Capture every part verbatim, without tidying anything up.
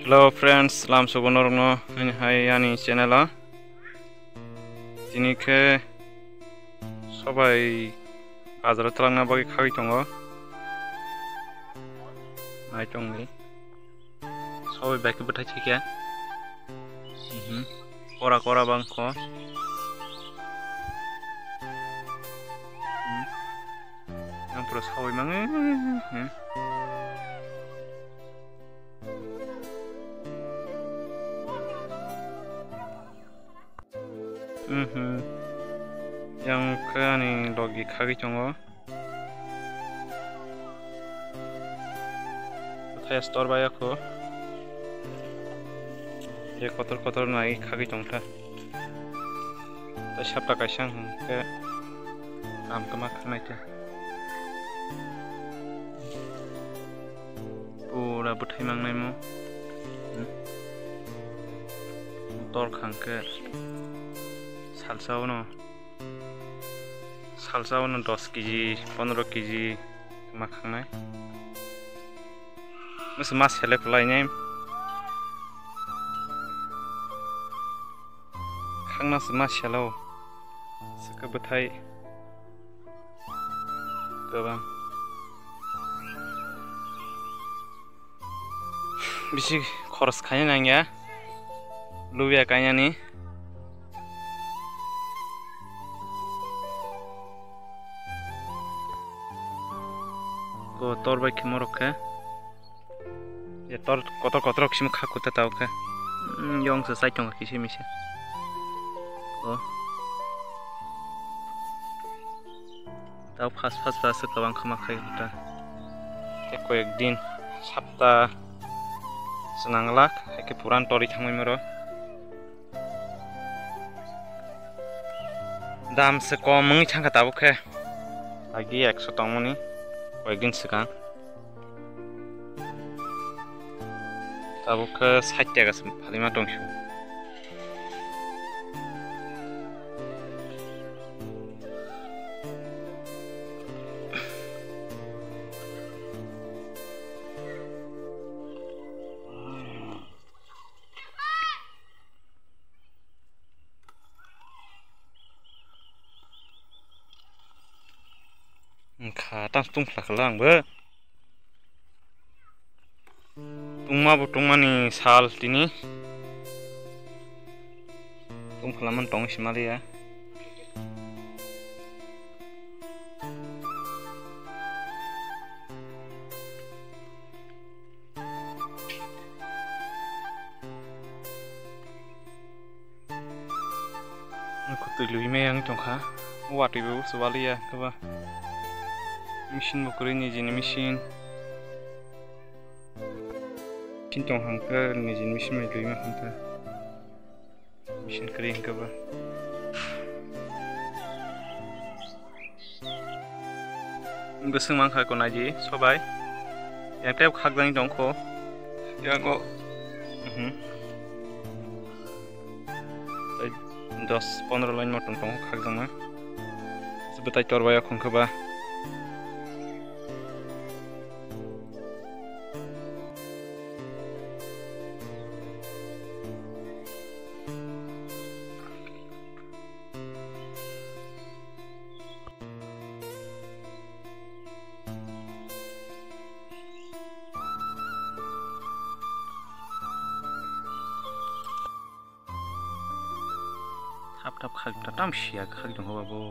Hello friends, lam sugo norokno nini hai ani channel o. Tini khe sobai bazar o twlangna bagwi khagwi tongo. Nai tongdi. Sobai bai khe bwthai thikya. Mhm. Kora kora bang kho. Hmm. Yang pura sobai mangwi. Hmm. Mhm. Yang khe ani logi khagwi tongo. Bwthai store bai yakho. Je kotor kotor nai khagwi tongkha. Tai sapta kaisa hwnkhe kam kwma khanai khe. Pura bwthai mangnaimo. Hmm. Tor khangkhe salsa uno, salsa uno dos kg, pondro kg ma khangnai. Mas, mas selek lainai. Khangna se ma selo. Saka bwthai. Gabang. Bisi khoros khaina nangya. Lubya kainani. Ko tor bai khimorok khe. Ye tor kotor kotor kisim kha kuta tau khe. Mm, yong se sai tong kisi misi. O. Tau fast fast fast se kabang khama khai kuta. Te koyek din sapta senang lak, hai khe puran tori thangmai moro. Dam se kom wngwi thangkha tabuk khe. Agi ekso tongmani koyek din swkang. Tabuk khe sait taka se phalima tongsu. Wngkha tang tungphla khala angbo. Tungma bo tungmani sal tini. Tungphla man tong simaliya. Kutui lui me yang tongkha. Watui bo subaliya kaba. Machine bo kwrwi nijini machine. Machine tong hangkhe nijini machine bai lui ma hangkhe. Machine kwrwi hangkhe ba. Bwswng mankha ko naidi sobai. Yang tei khakjani tongkho. Yang ko. Mhm. Tei dos pondro line motom tongkho khakjakma. Bwtai torbai o khongkhe ba. Thap thap khak ta tam sia khak jong hoba bo.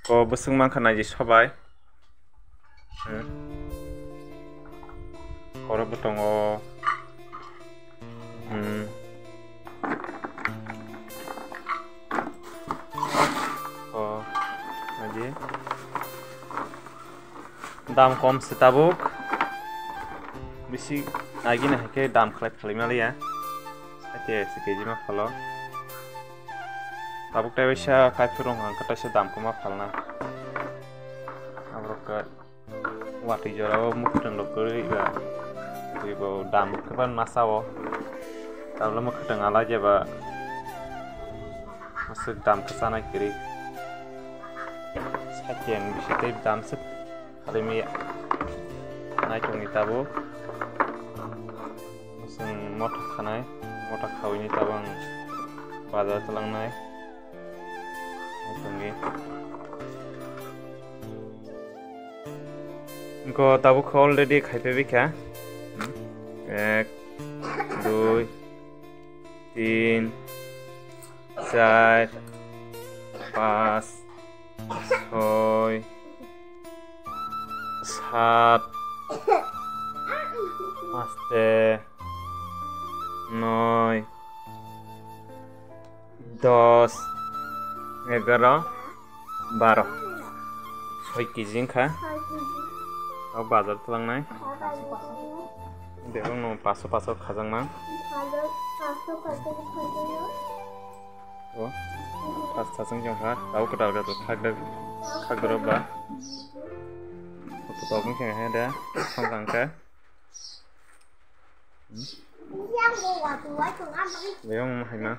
Ko bwswk mankha naidi sobai. Hmm. Oro bo tongo. Hmm. Ko naidi. Dam kom se tabuk. Bisi agini hai khe dam khlai phalwi maliya. Sake se keji ma phalo. Tabuk tei waisa kaiphuru wngkha, hwnkhe teisa dam kwma phalna. Aborok khe watwi jorao mwkhwtwng rok kwrwi ba twibo dam kwbangma sao. Tabukle mwkhwtwng alai jeba aswk dam kwchanai kwrwi. Sakhe ang bisi tei dam swk khalwi maya. Naitongni tabuk. Chwng motha khanai, motha khawini tabang bazar twlangnai. Naitongni. Go tabuk khe already khaiphai bikha. Ek, dui, tin, char, pas, soi, sat, aste, noi, dos, egaro, baro. Soi kg wngkha. O bazar twlangnai. Bebak no paso paso khajakma. O, pas sasung jong ha, tau kwtal kwtal khakdar, khakdar ba. Tokong khe he da, song kang kha. Bebak no hai ma.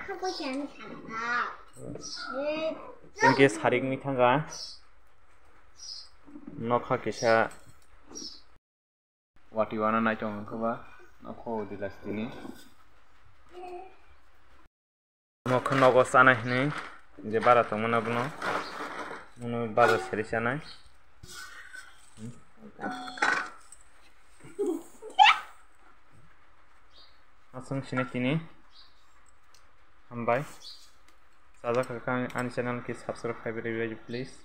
Tengke sarik ni thanga. Nokha kisa. Wati wana nai tong khe ba, nokho dilas tini. Nokho nogo chanai hinwi, je bara tongmano bono, bono bara seri chanai. Aswng sini tini, hambai. Sajak kha ani channel khe subscribe khai rw please.